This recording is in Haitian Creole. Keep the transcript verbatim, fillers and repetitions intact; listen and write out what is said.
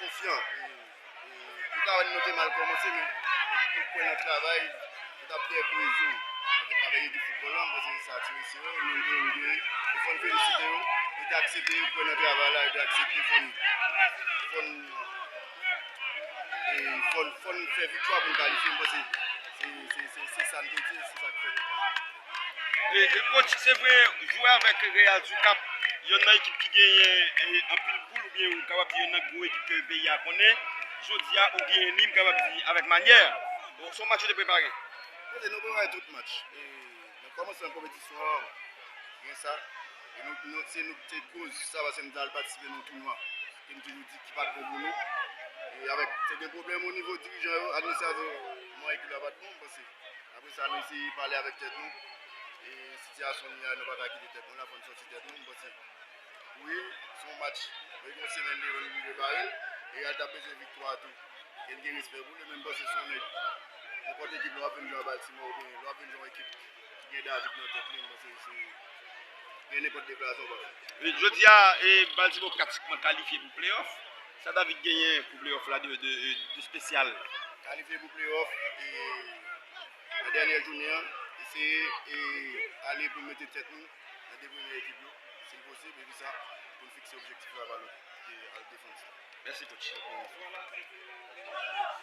Konfyan. E, e, nou ta wè nou te mal kòmanse, men nou kwè nan travay, nou t ap fè koyezyon avèk, avèk ekip foutbòl la, m panse se sa, ti mesye yo, nou gen, nou gen, e fò n felisite yo, yo te aksepte, yo kwè nan travay la, yo te aksepte, fò n, fò n, e, fò n, fò n fè viktwa pou n kalifye, m panse se, se, se, se sa n te di, se sa k fèt. E, e, coach, se vre, jwe avèk Real du Cap, yonn nan ekip ki genyen, e, anpil boul, oubyen ou kapab di yonn nan gwo ekip ke peyi a konnen. Jodi a, ou genyen li, m kapab di, avèk manyè. Bon, se yon match ou te prepare. Kote nou prepare tout match. E, nan kòmansman konpetisyon an, gen sa. E nou, nou, se nou ki te koz sa, paske nou t al patisipe nan yon tounwa ke m toujou di ki pa t bon pou nou. E avèk, te gen pwoblèm o nivo dirijan yo, administratè yo, nan ekip la pa t bon, m panse. Apre sa, nou eseye pale avèk tèt nou. E sitiyasyon nou ye a, nou pa ka kite tèt nou la, fò n sòti tèt nou. M panse, wi, se yon match, nou gen yon semèn devan nou pou prepare l. E Real t ap bezwen viktwa tou. E n gen respè pou li, men m panse se yon nèg. Nenpòt ekip lè w ap vin jwe a Baltimore, oubyen lè w ap vin jwe yon ekip ki gen David nan tèt li, m panse se gen nenpòt deklarasyon w ka fè. E, jodi a, e, Baltimore pratikman kalifye pou playoff. Sa David genyen pou playoff la de, de, de spesyal? Kalifye pou playoff, e, nan dènye jounen an, eseye, e, ale pou mete tèt nou nan de premye ekip yo, si l posib, epi sa, pou n fikse objektif la pa lòt, e, al defann sa. Mèsi, coach.